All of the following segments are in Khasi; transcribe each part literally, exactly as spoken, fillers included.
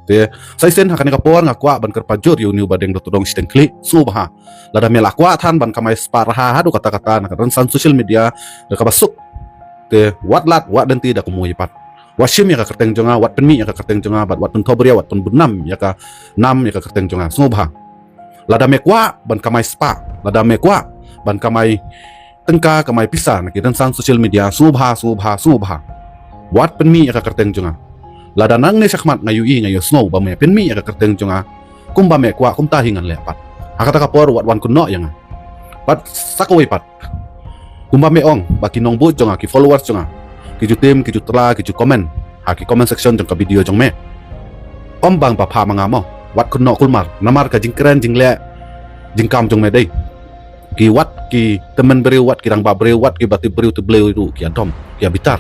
Te sa shisien ha kane ka por nga kwah ban kyrpad jur ïa une u Bah Deng Dr. Todong shiteng khlieh, sngewbha, lada me la kwah than ban kamai spah raha haduh katta katta na ka rynsan social media da kaba suk, te wat lad, wat lynti da kumwei pat. Wat shim ïa ka kyrteng jong nga, wat pynmih ïa ka kyrteng jong nga, bad wat pynthohbria, wat pynbudnam ïa ka nam, ïa ka kyrteng jong nga, sngewbha. Lada me kwah ban kamai spah, lada me kwah ban kamai tyngka, kamai pisa na ki rynsan social media, sngewbha, sngewbha, sngewbha, wat pynmih ïa ka kyrteng jong nga. Lada nangne shakhmat nga ïohi, nga ïohsngew ba me pynmih ïa ka kyrteng jong nga, kumba me kwah kumta hi ngan leh pat. Ha kata ka por wat wan kynnoh ïa nga. Bad sa kawei pat, kumba me ong ba ki nongbud jong nga, ki followers jong nga, ki ju tim, ki ju tla, ki ju comment ha ki comment section jong ka video jong me. Ym bang ba pha ma nga mo, wat kynnoh kulmar, namar ka jingkren jingleh jingkam jong me dei, ki wat ki tymmen briew, wat ki rangbah briew, wat kiba tip briew tip Blei ruh ki ïadom, ki ïabitar.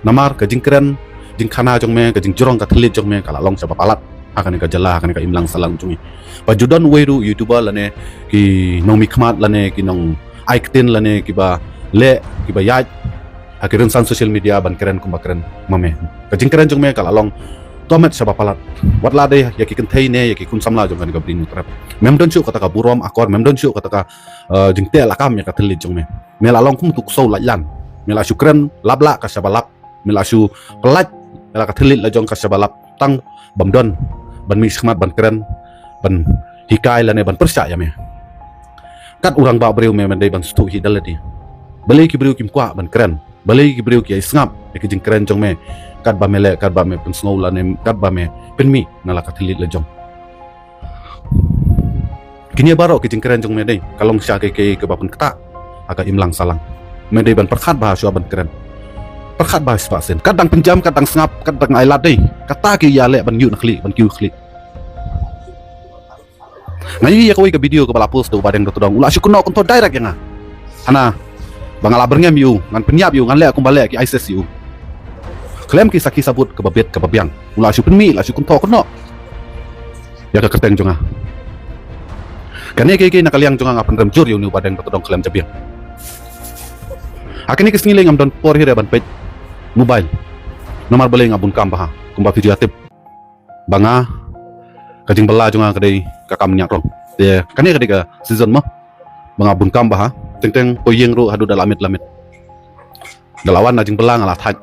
Namar ka jingkren jingkhana jong me, ka jingjrong ka thylliej jong me ka la long shaba palat ha kane ka jylla, ha kane ka imlang sahlang jong ngi. Ba ju don uwei ruh YouTuber lane ki nongmihkhmat lane ki nongai ktien lane kiba leh, kiba ïaid ha ki rynsan social media ban kren kumba kren ma me. Ka jingkren jong me ka la long tohmet shaba palat, wat la dei ïa ki kynthei ne ïa ki khun samla jong kane ka Bri Hynñiewtrep. Mem don shuh kata ka burom akor, mem don shuh kata ka, eh, jingteh lakam ïa ka thylliej jong me. Me la long kum utu u ksew laitlan. Me la shu kren lap lah ka shaba lap, me la shu pyllait ïa la ka thylliej la jong ka shaba lap, tang bym don ban mih shakhmat ban kren, ban hikai lane ban pyrshah ïa me. Kat u rangbah briew me, me dei ban sngewthuh hi da lade. Balei ki briew kim kwah ban kren, balei ki briew ki ïai sngap ïa ki jingkren jong me, katba me leh, katba me pynsngew lane katba me pynmih na la ka thylliej la jong. Kine baroh ki jingkren jong me dei ka long sha kiei kiei kaba pynktah ha ka imlang sahlang. Me dei ban pyrkhat bha shuwa ban kren. Pyrkhat bha spah sien. Kat dang pynjam, kat dang sngap, kat dang ai lad dei, kata ki ïaleh ban ïuh na khlieh, ban kiew khlieh. Nga ïohi ïa kawei ka video kaba la post da u Bah Deng Dr. Todong, u la shu kynnoh kynthoh direct ïa nga. Hana ba nga la byrngem ïa u, ngan pynïap ïa u, ngan leh kumba leh ki ISIS ïa u. Khlem ki sakhi sabut kaba bit kaba biang, u la shu pynmih, la shu kynthoh kynnoh ïa ka kyrteng jong nga. Kane kiei kiei na ka liang jong nga, nga pynrem jur ïa une u Bah Deng Dr. Todong khlem jabieng. Ha kine ki sngi lei ngam don por hi re ban peit mobile, namar balei, nga bun kam bha, kumba phi ju ïatip ba nga, ka jingbylla jong nga ka dei ka kam ñiah rong. Te kane ka dei ka season mo ba nga bun kam bha. Teng teng poi ïing ruh haduh da la miet la miet. Da la wan na jingbylla nga la thait.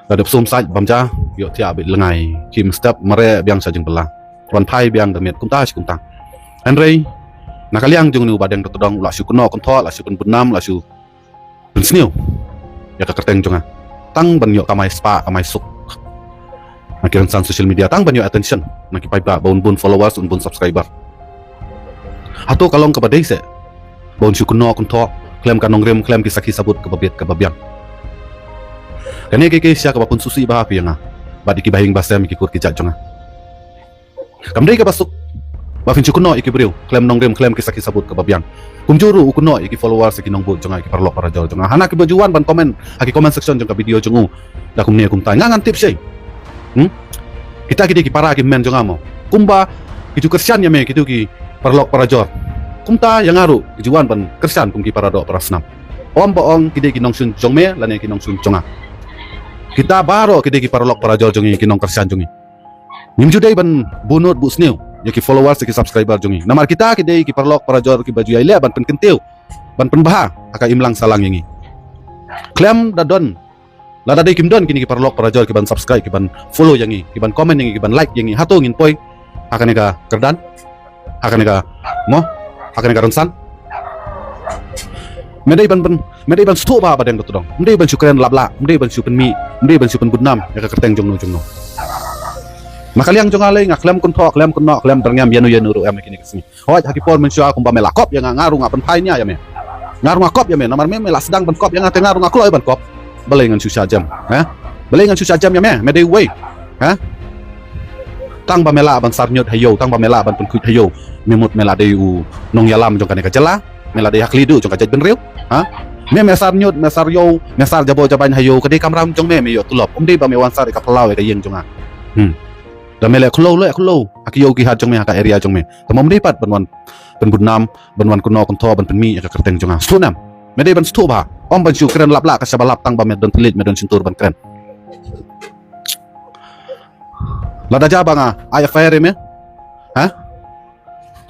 Da dep sum sait bam ja, ïoh thiah beit lyngngai, khim step, mareh biang sha jingbylla, wan phai biang da miet, kumta shi kumta. Hynrei na ka liang jong une u Bah Deng Dr. Todong, u la shu kynnoh kynthoh, la shu pynbudnam, la shu pynsniew ïa ka kyrteng jong nga, tang ban ïoh kamai spah kamai suk na ki rynsan social media, tang ban ïoh attention na ki paidbah ba un bun followers, un bun subscriber. Hato ka long kaba dei seh ba un shu kynnoh kynthoh khlem ka nongrim, khlem ki sakhi sabut kaba bit kaba biang? Kane kiei kiei shisha kaba pynsngewsih bha phi ïa nga bad ïa ki bahaïing bahasem, ïa ki kur ki jait jong nga. Kam dei kaba suk ba phin shu kynnoh ïa ki briew khlem nongrim, khlem ki sakhi sabut kaba biang. Kumjuh ruh u kynnoh ïa ki followers, ïa ki nongbud jong nga, ïa ki paralok parajor jong nga, hana kiba ju wan ban comment ha ki comment section jong ka video jong u da kumne kumtai. Nga ngan tip shai. Hmm? Kita ki dei ki para ki hynmen jong nga mo. Kumba ki ju kyrshan ïa me kitu ki paralok parajor, kumta ïa nga ruh ki ju wan ban kyrshan kum ki paradoh parasnam. Ym ba ong ki dei ki nongshun jong me lane ki nongshun jong nga. Kita baroh ki dei ki paralok parajor jong ngi, ki nongkyrshan jong ngi. Ngim ju dei ban buh nud buh sniew ïa ki followers, ïa ki subscriber jong ngi, namar kita ki dei ki paralok parajor kiba ju ïai leh ban pynkyntiew, ban pynbha ha ka imlang sahlang ïa ngi. Khlem da don, lada dei kim don kine ki paralok parajor ki ban subscribe, ki ban follow ïa ngi, ki ban comment ïa ngi, ki ban like ïa ngi, hato ngin poi ha kane ka kyrdan, ha kane ka mo, ha kane ka rynsan? Me dei ban, ban, me dei ban sngewthuh bha Bah Deng Dr. Todong. Me dei ban shu kren lap lah, me dei ban shu pynmih, me dei ban shu pynbudnam ïa ka kyrteng jongno jongno. Na ka liang jong nga lei nga khlem kynthoh, khlem kynnoh, khlem byrngem ïano ïano ruh em ha kine ki sngi. Hooid, ha ki por mynshuwa kumba me la kop ïa nga, nga ruh nga pynphai nia ïa me. Nga ruh nga kop ïa me, namar me, me la sdang ban kop ïa nga, te nga ruh nga kloi ban kop. Balei ngan shu shah jem, ha? Balei ngan shu shah jem ïa me, me dei uwei, ha? Tang ba me lah ban sar ñiut ha ïew, tang ba me lah ban pynkhuid ha ïew, me mut me la dei u nongïalam jong kane ka jylla, me la dei ha khlieh duh jong ka jaitbynriew, ha? Me, me sar ñiut, me sar ïew, me sar jabor jabain ha ïew, ka dei kamram jong me, me ïoh tulop. Ym dei ba me wan sar ïa ka phyllaw ïa ka ïing jong nga. Hmm. Da me leh khullew, leh khullew ha ki ïew ki hat jong me, ha ka area jong me. Te ym dei pat ban wan pynbudnam, ban wan kynnoh kynthoh, ban pynmih ïa ka kyrteng jong nga. Sngewthuh ne em? Me dei ban sngewthuh bha. Ym ban shu kren lap lah ka shaba lap tang ba me don thylliej, me don shyntur ban kren. Lada ja ba nga ai F I R ïa me, ha?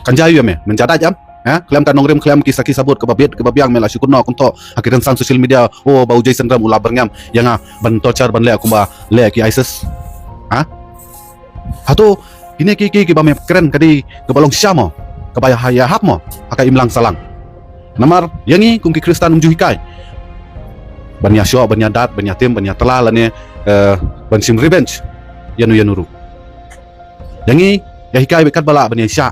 Kan ja ïa me, men ja dait em? Ha? Khlem ka nongrim, khlem ki sakhi sabut kaba bit kaba biang, me la shu kynnoh kynthoh ha ki rynsan social media, oh, ba u Jason Ram u la byrngem ïa nga ban torture, ban leh kumba leh ki ISIS. Ha? Hato kine ki, ki, kiba me kren ka dei kaba long shisha mo, kaba ïa, ïahap mo ha ka imlang sahlang? Namar ïa ngi kum ki Khristan ym ju hikai ban ïa shoh, ban ïa dat, ban ïa tim, ban ïa tla lane, eh, ban shim revenge ïa no ïa no ruh. Ïa ngi ïa hikai beit katba lah ban ïa shah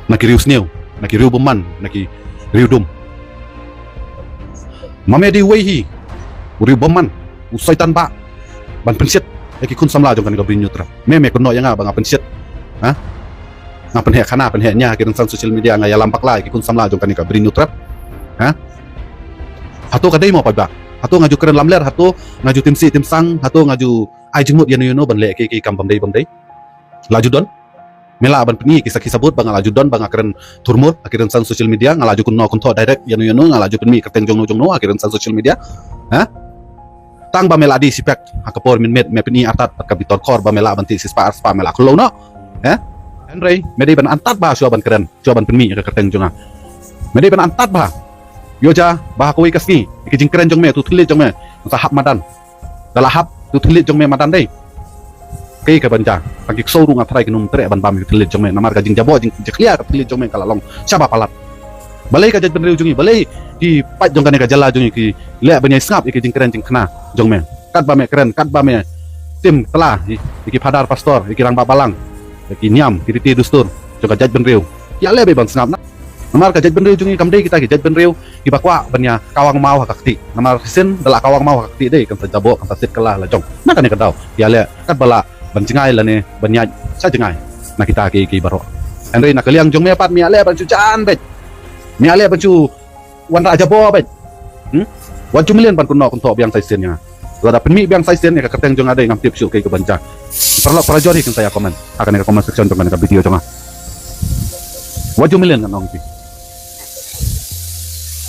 na ki riewsniew, na ki riewbymman, na ki riewdum. Ma me dei uwei hi u riewbymman, u soitan bah, ban pynshit ïa ki khun samla jong kane ka Bri Hynñiewtrep. Me, me kynnoh ïa nga ba nga pynshit, ha? Nga pynheh khana, pynheh nia ha ki rynsan social media, nga ïalam bakla ïa ki khun samla jong kane ka Bri Hynñiewtrep, ha? Hato ka dei mo paidbah? Hato nga ju kren lamler? Hato nga ju tim sih tim sang? Hato nga ju ai jingmut ïa no ïa no ban leh ki, ki kam bym dei bym dei? La ju don? Me lah ban pyni ki sakhi sabut ba nga la ju don, ba nga kren thurmur ha ki rynsan social media, nga la ju kynnoh kynthoh direct ïa no ïa no, nga la ju pynmih kyrteng jong no jong no ha ki rynsan social media, ha? Tang ba me la die shipek ha ka por mynmiet, me pyni artat pat ka bitor khor ba me lah ban tih shispah arspah, me la khloo noh, ha? Hynrei me dei ban antat bha shuwa ban kren, shuwa ban pynmih ïa ka kyrteng jong nga. Me dei ban antat bha. Ïoh ja ba ha kawei ka sngi ki jingkren jong me, tu thylliej jong me, sa hap madan. Da la hap tu thylliej jong me madan dei. Kaei kaban jia? Tang ki ksew ruh nga tharai kin ym treh ban bam ki thylliej jong me, namar ka jingjaboh jingjakhlia ka thylliej jong me ka la long shaba palat. Balei ka jaitbynriew jong ngi, balei ki paid jong kane ka jylla jong ngi ki leh ban ïai sngap ïa ki jingkren jingkhana jong me? Katba me kren, katba me tim tla ïa ki phadar pastor, ïa ki rangbah balang, ïa ki niam ki riti dustur jong ka jaitbynriew, ki ïaleh beit ban sngap na. Namar ka jaitbynriew jong ngi kam dei kita ki jaitbynriew kiba kwah ban ïa kawang maw ha ka kti. Namar shisien da la kawang maw ha ka kti dei kan sa jaboh, kan sa siat kylla la jong. Na kane ka daw ki ïaleh katba lah ban jngai lane ban ïaid sha jngai na kita ki, ki baroh. Hynrei na ka liang jong me pat me ïaleh ban shu jan beit, me ïaleh ban shu wanrah jaboh beit. Hmm? Wat ju mlien ban kynnoh kynthoh biang sa shisien ïa nga. Lada pynmih biang sa shisien ïa ka kyrteng jong nga dei ngam tip shuh kaei kaban jia. Paralok parajor hi kin sa ïa comment ha kane ka comment section jong kane ka video jong nga. Wat ju mlien ngan ong ïa phi.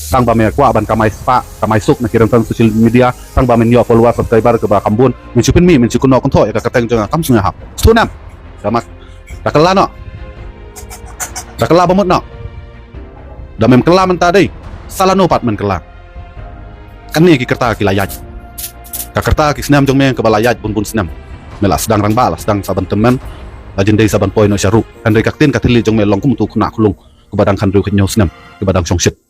Tang ba me kwah ban kamai spah kamai suk na ki rynsan social media, tang ba men ïoh follower subscriber kaba kham bun, men shu pynmih, men shu kynnoh kynthoh ïa ka kyrteng jong nga, kam sngewhap. Sngewhap. Da mak. Da kylla noh. Da kylla ba mut noh. Da mem kylla mynta dei, sa lano pat men kylla? Kane ki kyrta ki la ïaid. Ka kyrta ki snem jong me kaba la ïaid bun bun snem, me la sdang rangbah, la sdang sa ban tymmen, la jin dei sa ban poi noh sha ruh. Hynrei ka ktien ka thylliej jong me long kum utu u khynnah khunlung kaba dang khathynriew khathynñiew snem, kaba dang shongshit.